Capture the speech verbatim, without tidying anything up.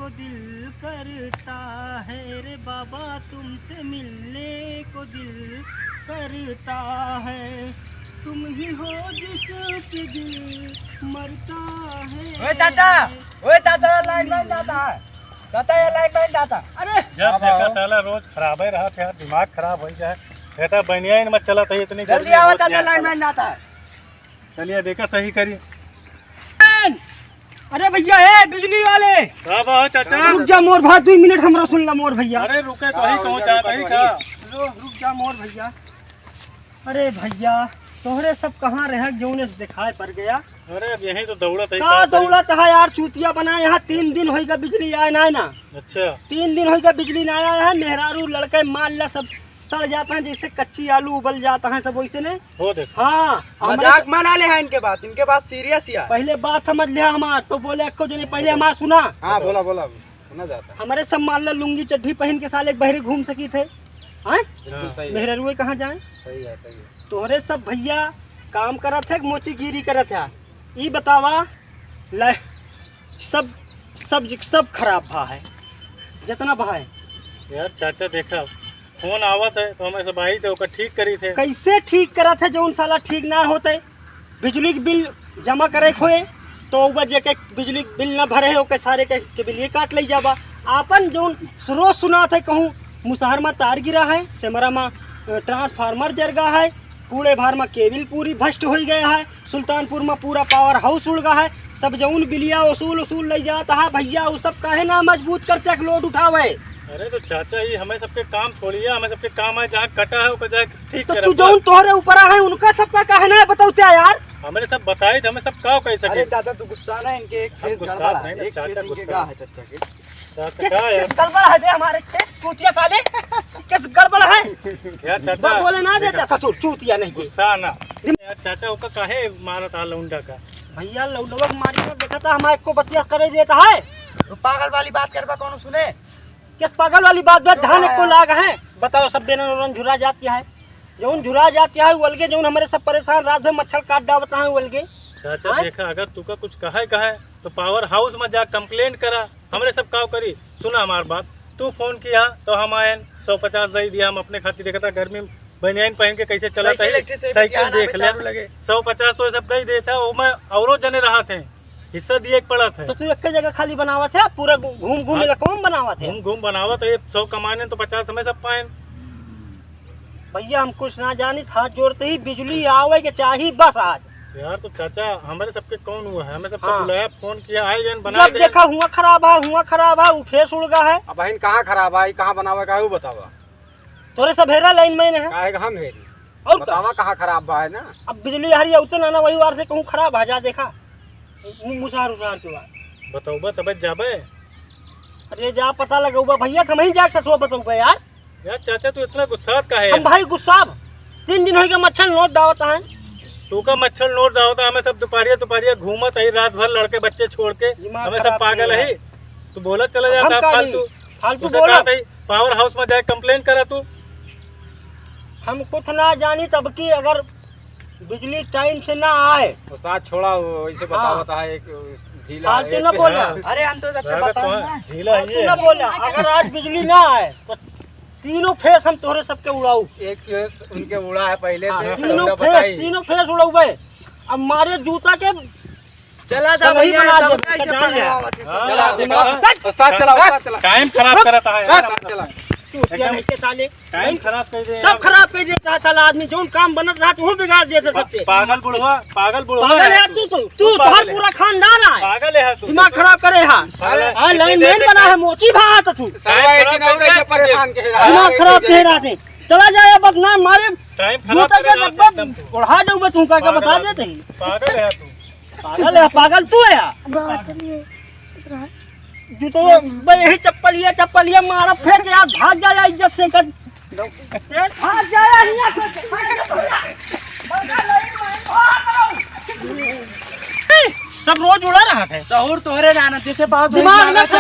को दिल करता है रे बाबा, तुमसे मिलने को दिल करता है, तुम ही हो जिसके दिल मरता है। ओए चाचा, ओए चाचा, ये लाइन मैन जाता है। चाचा, ये लाइन मैन जाता। अरे जब देखा साला रोज खराबे रहत है, दिमाग खराब होइ जाए। बेटा बनियाइन मत चलत है इतनी जल्दी गर्मी आवा होत चाचा, है। लाइन मैन जाता है। चलिए देखा सही करी। अरे भैया, ए बिजली वाले। का बा हो चाचा? रुक जा मोर भाई, दुइ मिनट हमरा सुन ला मोर भैया। अरे रुके तो ही कहूँ जात ही का? रो-, रुक जा मोर भैया। अरे भैया, तोहरे सब कहाँ रहे जौने से दिखाए पड़ गया। अरे अब यहीं तो दौड़त है, का का करी? दौड़त है यार, चूतिया बना, यहाँ तीन दिन होइगा बिजली आए ना, ना। अच्छा। तीन दिन होइगा बिजली ना आया है, मेहरारू लड़के माल ला सब सड़ जाता है, जैसे कच्ची आलू उबल जाता है सब वैसे ने। हो देख। हाँ, हमारे मजाक से मना ले है इनके बात, इनके बात सीरियस ही है। पहले बात समझ लिया हमार, तो बोले अक्को जने पहले हमार सुना। हाँ, बोला, बोला, सुना जाता है। हमारे सब मान लो लुंगी चड्ढी पहन के साले बहरे घूम सकी थे, हैं? बिल्कुल सही है। मेहररुए कहाँ जाए? सही है, सही है। तोहरे सब भैया काम करत है, मोचीगिरी करत है। ई बतावा, ले, सब, सब, सब खराब भा है, जितना भा है। यार चाचा देखा, फोन आवत है तो हमें सब आई थे, ओकर ठीक करी थे। कैसे ठीक करत है, जौन साला ठीक ना होते? बिजली के बिल जमा करे खोए तो ओकर जेके बिजली के बिल ना भरे है, ओके सारे के, के बिल ये काट ले जाबा। आपन जौन रोज सुनात है, कहूँ मुसहर में तार गिरा है, सेमरा में, अ, ट्रांसफार्मर जर गा है, पूरे भार में केबिल पूरी भ्रष्ट होई गया है, सुल्तानपुर में पूरा पावर हाउस उड़ गा है, सब जौन बिलिया उसूल उसूल ले जात है भैया, उ सब काहे ना मजबूत करते एक लोड उठावे। अरे तो चाचा, ये हमें सबके काम थोड़ी है, हमें सबके काम है, जहाँ कटा है ओकर जाके ठीक तो करे तू बस। जौन तोहरे ऊपर है उनका सबका काहे ना बतावते यार? हमरे सब बताई तो हमें सब का कह सके। अरे दादा, तू गुस्सा ना, इनके एक हम फेस गुस्सा गड़बड़ है, नहीं ना, एक चाचा फेस इनके गुस्सा गा है। है चाचा के। चाचा किस, का यार? किस गड़बड़ है बे हमारे के? चूतिया साले, किस गड़बड़ है? यार चाचा, बा-, बोले ना दे देखा। चाचा, चू-, चूतिया नहीं के। गुस्सा ना। यार चाचा, ओका काहे मारत आ लौंडा का? भैया, लौंडवा के मारी तो देखा था, हमारे को बतिया करे देता है। तो पागल वाली बात करबा, कौन सुने? किस पागल वाली बात बे? तो धान का एको है? लाग है। बताओ, सब बेलन उलन झुरा जाती है। जौन झुरा जाती है, वो अलगे, जौन हमारे सब परेशान, रात भर मच्छर काट डावत है, वो अलगे। चाचा, हाँ? देखा, अगर तुका कुछ कहे, कहे, तो पावर हाउस में जा कंप्लेंट करा। हमरे सब काव करी, सुना हमार बात। तू फोन किया तो हम आयन, सौ पचास दे दिया, हम अपने खातिर देखता गर्मी में बनियान पहन के कैसे चलत साइकिल है, एक ठे से साइकिल बिटिया ना देख में ले। चालू लगे। सौ पचास तो ये सब दे देता, वो में औरो जने रहत हैं, हिस्सा दिए के पड़त है। तो तू एक जगह खाली बनावत है, पूरा घू-, घूम घूम हाँ। इलाका में बनावत है। घूम घूम बनावत है, सौ कमाने तो पचास हमें सब पाएन। भैया, हम कुछ ना जानित, हाथ जोड़ते ही बिजली आवे के चाही बस आज। यार, तो चाचा, हमारे सबके कौन हुआ है? हमें सबके हाँ। बुलाया, फोन किया, आए गए, बना जब दे। देखा, हुआ खराब है, हुआ खराब है, उ फेस उड़ गा है। अब बहिन, कहाँ खराब है, कहाँ बनावे का है, वो बतावा। तोरे सब हेरा लाइन में है। काहे का हम हेरी? और का? बतावा, कहाँ खराब बा है ना? अब बिजली हरी उतने ना, ना, वही वार से कहूँ खराब है, जा देखा। मु-, मुसहर उसार के बाद। बतौबा तबे जाबे। अरे, जा पता लगौबा भैया, हम ही जाके ससुआ बतौबे यार। यार चाचा, तू इतना गुस्सात काहे हम है? भाई गुस्साब, तीन दिन होइगा मच्छर नोट डावत है। तू का मच्छर नोट डावत है? हमें सब दुपहरिया, दुपहरिया घूमत है रात भर लड़के बच्चे छोड़ के। दिमाग हमें सब खराब पागल किया है। है। तू बोलत चला हम जाता का फालतू। नहीं? फालतू उसे बोला। कहा था, पावर हाउस में जाए कंप्लेन करा तू। हम कुछ ना जानी तब की अगर बिजली टाइम से ना आए। उस्ताद छोड़ा, वो ऐसे हाँ। बतावत है, एक ढीला फालतू है, ना एक बोला। हाँ। अरे हम तो सबसे लागत बताओ तो ना। ढीला फालतू है ये। ना बोला, अगर आज बिजली ना आए तो तीनों फेस हम तोहरे सबके उड़ाऊ। एक फेस उनके उड़ा है पहले हाँ, से, तीनों उनका फेस, बताई। तीनों फेस उड़ाऊ बे। अब मारे जूता के चला था तब ही भैया, बना तब दे, कैसे जान ले। पकड़ावत है सब? हाँ, चला, देखा? दिमाग उस्ताद चला, उस्ताद चला। टाइम खराब करत है यार। उस्ताद चला। तू क्या एकदम नहीं के साले? टाइम खराब कर दे सब यार। खराब कर देता है साला आदमी, जौन काम बनत रहा, तू बिगाड़ देता पा-, सबके। पागल बुढ़वा, पागल बुढ़वा पागल है है तू, तू, तू तू, पागल तोहर है। पूरा खानदान है। पागल है तू। दिमाग खराब करे है। पागल है। हाँ, लाइन इतने मैन देर बना से है, मोची भा तो तू। साला टाइम एक दिन खराब और कर ऐसे दे। परेशान के है। दिमाग खराब दे रहा थे। चला जाए, बदनाम मारे। टाइम खराब जूता करे के रहा लगभग एकदम तू। ओढ़ा जाऊंगा तू, का, का पागल बता आदमी। देते ही। पागल है तू। पागल है, पागल तू है यार। बाप रे। जूतो बे यही चप्पल, ये चप्पल, ये मारा फेंक यार, भाग जा यार, इज्जत से कर। ए, भाग जा यार, यहाँ से। सब रोज उड़ा रहा है। सहूर तोहरे ना, ना, जैसे बहुत दिमाग में लागत है।